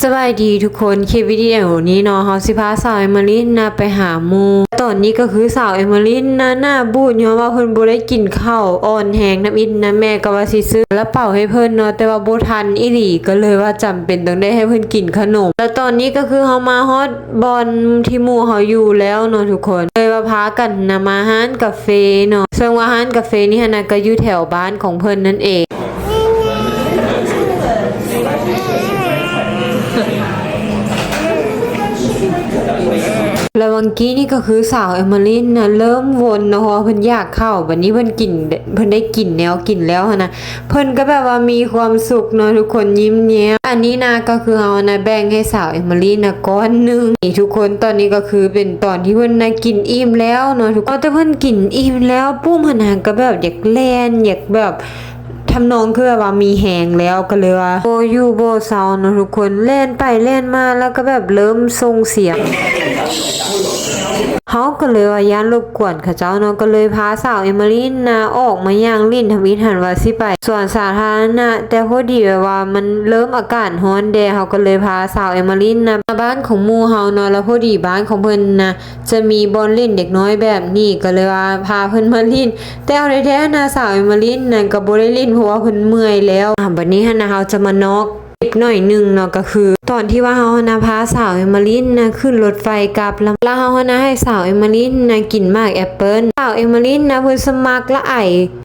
ສະບາຍດີທຸກຄົນ, ຄລິບວິດີໂອນີ້ເນາະ ເຮົາຊິພາສາວເອມມາລິນນະໄປຫາໝູ່. ຕອນນີ້ກໍຄືສາວເອມມາລິນນະໜ້າບູດ ຍ້ອນວ່າເພິ່ນບໍ່ໄດ້ກິນເຂົ້າ ອ່ອນແຮງນຳອິດນະ. ແມ່ກໍວ່າຊິຊື້ຊາລາເປົາໃຫ້ເພິ່ນເນາະ ແຕ່ວ່າບໍ່ທັນອີ່ຫຼີ ກໍເລີຍວ່າຈຳເປັນຕ້ອງໄດ້ໃຫ້ເພິ່ນກິນຂະໜົມ. ແລ້ວຕອນນີ້ກໍຄືເຮົາມາຮອດບ່ອນທີ່ໝູ່ເຮົາຢູ່ແລ້ວເນາະທຸກຄົນ, ເລີຍວ່າພາກັນນະມາຮ້ານກາເຟເນາະ, ເຊິ່ງວ່າຮ້ານກາເຟນີ້ຫັ້ນນະ ກໍຢູ່ແຖວບ້ານຂອງເພິ່ນນັ້ນເອງ. ແລ້ວຫວ່າງກີ້ນີ້ກໍຄືສາວເອມມາລິນນະເລີ່ມວົນເນາະ ເພາະວ່າເພິ່ນຢາກເຂົ້າ. ບັດນີ້ເພິ່ນກິນ ເພິ່ນໄດ້ກິນແນວກິນແລ້ວຫັ້ນນະ ເພິ່ນກໍແບບວ່າມີຄວາມສຸກເນາະທຸກຄົນ, ຍິ້ມແຍ້ມ. ອັນນີ້ນະກໍຄືເຮົານະແບ່ງໃຫ້ສາວເອມມາລິນນະກ້ອນໜຶ່ງ. ນີ້ທຸກຄົນ, ຕອນນີ້ກໍຄືເປັນຕອນທີ່ເພິ່ນນະກິນອີ່ມແລ້ວເນາະທຸກຄົນ. ແຕ່ເພິ່ນກິນອີ່ມແລ້ວປຸ້ມຫັ້ນນະ ກໍແບບຢາກແລ່ນ ຢາກແບບ ທຳນອງຄືແບບວ່າມີແຮງແລ້ວ ກໍເລີຍວ່າບໍ່ຢູ່ບໍ່ເຊົາເນາະທຸກຄົນ, ແລ່ນໄປແລ່ນມາ ແລ້ວກໍແບບເລີ່ມສົ່ງສຽງ. ເຮົາກໍເລີຍວ່າຢ້ານລົບກວນເຂົາເຈົ້າເນາະ, ກໍເລີຍພາສາວເອມມາລິນນະອອກມາຍ່າງຫຼິ້ນທຳອິດຫັ້ນ ວ່າຊິໄປສວນສາທາລະນະ, ແຕ່ພໍດີແບບວ່າມັນເລີ່ມອາກາດຮ້ອນແດ່, ເຮົາກໍເລີຍພາສາວເອມມາລິນນະມາບ້ານຂອງໝູ່ເຮົາເນາະ. ແລ້ວພໍດີບ້ານຂອງເພິ່ນນະ ຈະມີບ່ອນຫຼິ້ນເດັກນ້ອຍແບບນີ້ ກໍເລີຍວ່າພາເພິ່ນມາຫຼິ້ນ. ແຕ່ເອົາແທ້ໆນະ ສາວເອມມາລິນນັ້ນກໍບໍ່ໄດ້ຫຼິ້ນ ເພາະວ່າເພິ່ນເມື່ອຍແລ້ວ. ອາ ບັດນີ້ຫັ້ນນະ ເຮົາຈະມານອກຄລິບໜ້ອຍໜຶ່ງເນາະ, ກໍຄືຕອນທີ່ວ່າເຮົາຫັ້ນນະພາສາວເອມມາລິນນະຂຶ້ນລົດໄຟກັບ ແລ້ວ ແລ້ວເຮົາຫັ້ນນະໃຫ້ສາວເອມມາລິນນະກິນໝາກແອັບເປິ້ນ. ສາວເອມມາລິນນະເພິ່ນສະໝັກລະໄອ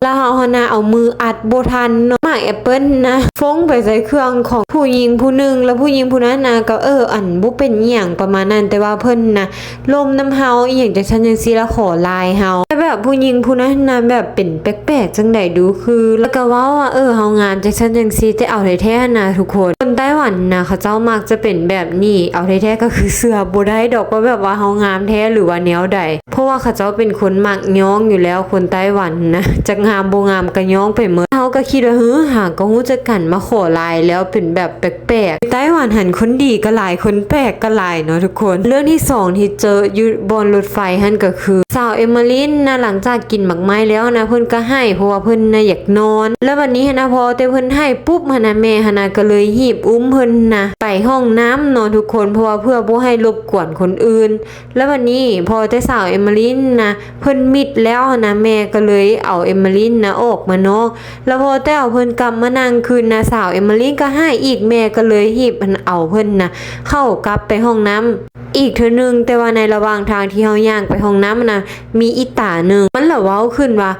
ແລ້ວເຮົາຫັ້ນນະເອົາມືອັດບໍ່ທັນເນາະ, ໝາກແອັບເປິ້ນນະຟົ້ງໄປໃສ່ເຄື່ອງຂອງຜູ້ຍິງຜູ້ໜຶ່ງ, ແລ້ວຜູ້ຍິງຜູ້ນັ້ນນະກໍ ເອີ ອັນ ບໍ່ເປັນອີ່ຫຍັງປະມານນັ້ນ, ແຕ່ວ່າເພິ່ນນະ ລົມນຳເຮົາອີ່ຫຍັງຈັ່ງຊັ້ນຈັ່ງຊີ້ ລະຂໍລາຍເຮົາ. ແຕ່ແບບຜູ້ຍິງຜູ້ນັ້ນນະແບບເປັນແປກໆຈັ່ງໃດດູ ຄືລະກະເວົ້າວ່າ ເອີ ເຮົາງາມຈັ່ງຊັ້ນຈັ່ງຊີ້, ແຕ່ເອົາແທ້ໆນະທຸກຄົນ ຄົນໄຕ້ຫວັນນະ ເຂົາເຈົ້າມັກຈະເປັນແບບນີ້. ເອົາແທ້ໆກໍຄືເຊື່ອບໍ່ໄດ້ດອກວ່າແບບວ່າເຮົາງາມແທ້ ຫຼືວ່າແນວໃດ, ເພາະວ່າເຂົາເຈົ້າເປັນຄົນມັກຍ້ອງຢູ່ແລ້ວ. ຄົນໄຕ້ຫວັນນະ ຈັກງາມບໍ່ງາມກໍຍ້ອງໄປໝົດ. ເຮົາກໍຄິດວ່າ ຫື ຫາກໍຮູ້ຈັກກັນ ມາຂໍລາຍແລ້ວ ເປັນແບບ ແປກໆ. ຢູ່ໄຕ້ຫວັນຫັ້ນ ຄົນດີກໍຫຼາຍ ຄົນແປກກໍຫຼາຍເນາະທຸກຄົນ. ເລື່ອງທີສອງທີ່ເຈີຢູ່ບ່ອນລົດໄຟຫັ້ນກໍຄື ສາວເອມມາລິນນະ ຫຼັງຈາກກິນໝາກໄມ້ແລ້ວນະ ເພິ່ນກໍໄຫ້ ເພາະວ່າເພິ່ນນະຢາກນອນ. ແລ້ວບັດນີ້ຫັ້ນນະ ພໍແຕ່ເພິ່ນໄຫ້ປຸບຫັ້ນນະ ແມ່ຫັ້ນນະກໍເລີຍຮີບອຸ້ມເພິ່ນນະໄປຫ້ອງນ້ຳເນາະທຸກຄົນ, ເພາະວ່າເພື່ອບໍ່ໃຫ້ລົບກວນຄົນອື່ນ. ແລ້ວບັດນີ້ພໍແຕ່ສາວເອມມາລິນນະ ເພິ່ນມິດແລ້ວຫັ້ນນະ ແມ່ກໍເລີຍເອົາເອມມາລິນນະອອກມານອກ. ແລ້ວພໍແຕ່ເອົາເພິ່ນກັບມານັ່ງຄືນນະ ສາວເອມມາລິນກໍຮ້າຍອີກ, ແມ່ກໍເລີຍຮີບເອົາເພິ່ນນະເຂົ້າກັບໄປຫ້ອງນ້ຳອີກເທື່ອໜຶ່ງ. ແຕ່ວ່າໃນລະຫວ່າງທາງທີ່ເຮົາຍ່າງໄປຫ້ອງນ້ຳນະ ມີອີຕາໜຶ່ງ ມັນລະເວົ້າຂຶ້ນວ່າ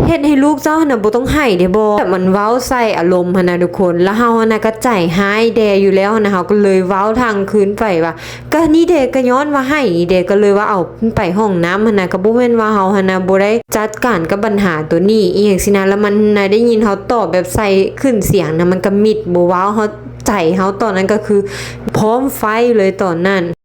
ເຮັດໃຫ້ລູກເຈົ້າຫັ້ນນະບໍ່ຕ້ອງໄຫ້ໄດ້ບໍ່? ແບບມັນເວົ້າໃສ່ອາລົມຫັ້ນນະທຸກຄົນ. ແລ້ວເຮົາຫັ້ນນະກໍໃຈຮ້າຍແດ່ຢູ່ແລ້ວຫັ້ນນະ, ເຮົາກໍເລີຍເວົ້າທາງຄືນໄປວ່າ ກະນີ້ເດ ກະຍ້ອນວ່າໄຫ້ນີ້ເດ ກໍເລີຍວ່າເອົາໄປຫ້ອງນ້ຳຫັ້ນນະ, ກໍບໍ່ແມ່ນວ່າເຮົາຫັ້ນນະບໍ່ໄດ້ຈັດການກັບບັນຫາໂຕນີ້ອີ່ຫຍັງຊີ້ນະ. ແລ້ວມັນນະໄດ້ຍິນເຮົາຕອບແບບໃສ່ຂຶ້ນສຽງນະ ມັນກໍມິດບໍ່ເວົ້າ, ເຮົາ ໃຈເຮົາຕອນນັ້ນກໍຄືພ້ອມໄຟເລີຍຕອນນັ້ນ.